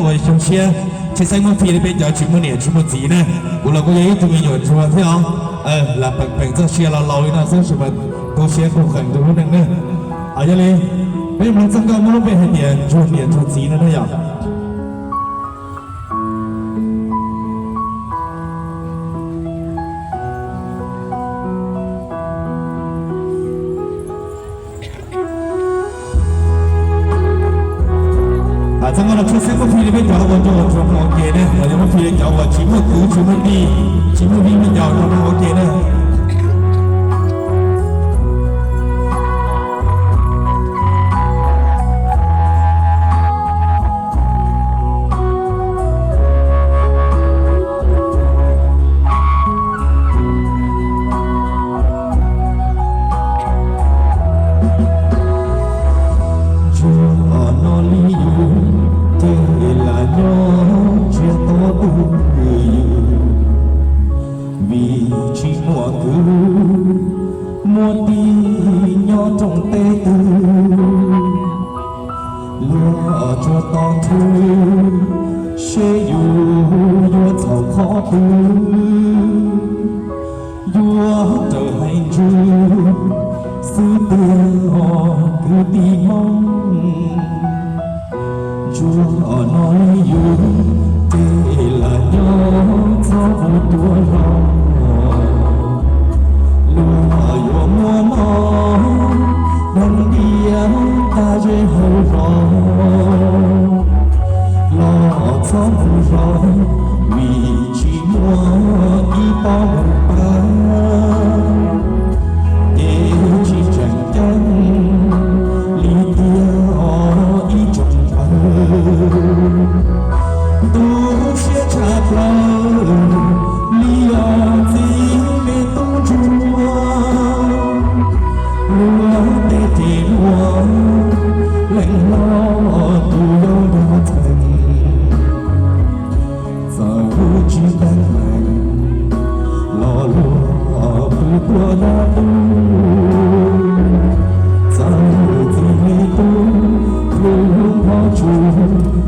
Ua zoo siab, tshwj xeeb muab fij li peb cov tsis muaj niam tsis muaj txiv na. Kuv los kuj yog ib tug me nyuam ntsuag thiab os. Lam peem peem txoj sia los laus li no xwb tab sis mas tu siab tu qees rau lub neej na. Yog li, peb mus txog nkauj muab lub npe hais tias ntsuag niam ntsuag txiv no na yom. Txog no los tshwj xeeb muab fij li peb cov uas ntsuag ntsuag no ua ke na, los yog muab fij li cov uas tsis muaj kwv tsis muaj tij, tsis muaj viv muaj ncaus no ua ke na. Ntsuag no li yus, ces lam nyob ntsiag to tu yus, vim tsis muaj kwv muaj tij nyob rooj teb twg. Luag tsuas tos nrhw seb yus yuav txhaum qhov twg, yuav raws hais ntsws xwb tiag kwv tij Hmoob. Ntsuag no li yus, ces lam nyob txhob ua tuag hlo. Luag yuav muab mob dab ntiab tag ze hauv zos, los txhob mus zov, vim tsis muaj ib pob mus pab, ces tsis tseem ceeb li tiag os ib tsoom pawg. Tu siab tshaj plaws li os txiv me tub ntsuag, luag tej ces luag leej hlob tus yau nrog txheej. Txawm tsis teeb meem los luag pw tuaj dab tub, txawm txiv me tub hlub hlob tsuj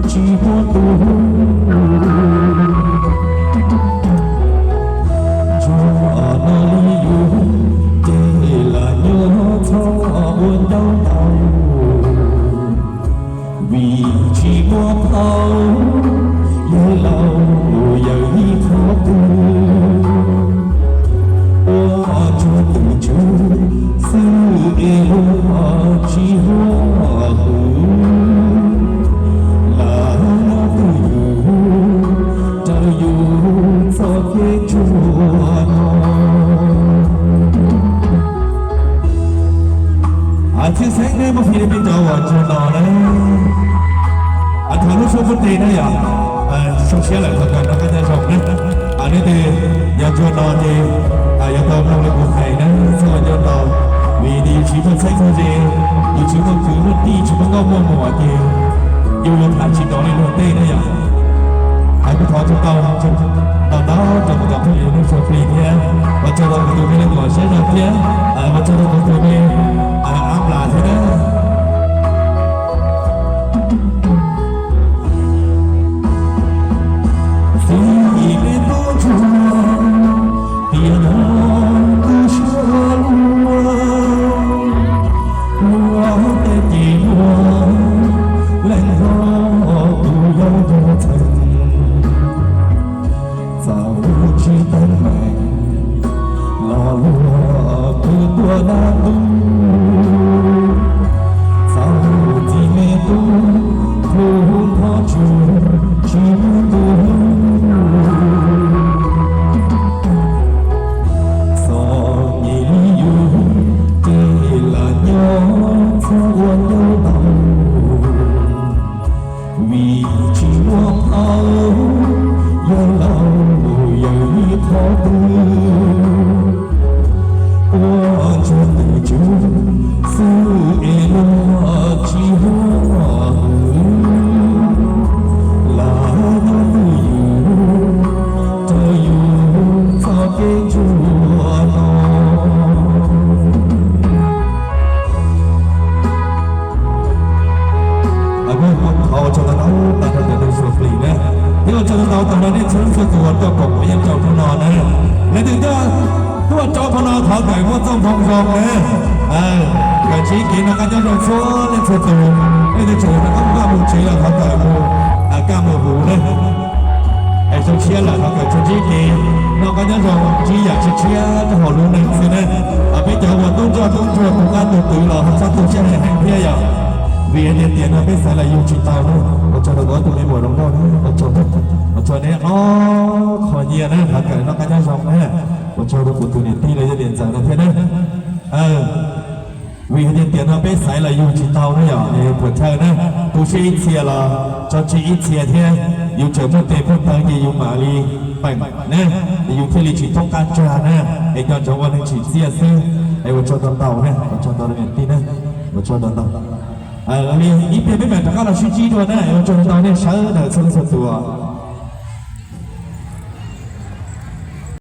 tsis muaj tus hlub. Ntsuag no li yus, ces lam nyob txhob ua ncauj ntau, vim tsis muaj phauj yawg laus yawm yij qhov twg. Ua ntsuag tus tswv xwb es luag tsis huaj hwm, lam muab twj ywm raws yus txoj kev ntsuag no. Tshwj xeeb neb muab fij li peb cov uas ntsuag no na. Thov lub suab pub tes na yom. Zoo siab lawm thov kom noj qab nyob zoo na. Neb twb yog ntsuag no ces yuav tau mloog li kuv hais na, txhob ua ncauj ntau, vim yus tsis muaj txheeb muaj ze, yus tsis muaj kwv muaj tij tsis muaj nkauj muaj muam ces yus yuav tham tsis tau li luag tej na yom. Hais kuv thov tsaug ntau, ntau ntau rau kuv cov phooj ywg Hmoob txhua plig thiab ua tsaug rau kuv tus me leej muam siab zoo thiab ua tsaug rau kuv tus me av plas thiab na. Txiv me tub ntsuag, tiam no kuv suav luag, luag tej ces luag leej hlob tus yau nrog txheej. Txawm tsis teeb meem los luag pw tuaj dab tub, txawm txiv me tub hlub hlob tsuj tsis muaj tus hlub. Txom nyem li yus ces lam nyob txhob ua ncauj ntau, vim tsis muaj phauj yawg laus yawm yij qhov twg. Ua ntsuag tus tswv xwb es luag tsis huaj hwm, lam muab twj ywm raws yus txoj kev ntsuag no. Kuv thov ua tsaug ntau ntau rau cov neeg txhua plig Txhua tus uas tuaj koom kuv yeej rau hnub no na, leej twg tuaj rau hnub no thov kawm muaj txoj hmoo zoo na, kawm ntsib kev noj qab nyob zoo txhua leej txhua tus. Leej twg tseem noj qab mus tsev los thov kawm mus kaj mus huv na. Es zoo siab lawm thov kawm tsuas ntsib kev noj qab nyob zoo, ntsib yam tshiab tshiab rau hauv lub neej xwb na. Peb cov uas tub ntsoj tub ntsuag tus qab tus twv los ho txhob tu siab heev thiab yom, vim hais tias tiam no peb xaiv los yug tsis tau na. Ua tsaug rau kuv ob tug me muam zoo nkauj, ua tsaug, ua tsaug nej ob qho nyiaj na, thov kawm noj qab nyob zoo na. Ua tsaug rau kuv tus niam tij los yog niam ntxawm no thiab na. Vim hais tias tiam no peb xaiv los yug tsis tau na yom, puas chaw na, tu siab ib txhia los tso tseg ib txhia thiab, yus tseem muaj tes muaj taw ces yus mam li peem na, yus thiaj li tsis thoob qab tsag na, es nco ntsoov ua neeg tsim txiaj xwb. Es ua tsaug ntau ntau na, ua tsaug ntau niam tij na, ua tsaug ntau ntau. Li ib pliag peb mam rov qab los sib ntsib dua na, ua tsaug ntau nej sawv daws txhua leej txhua tus.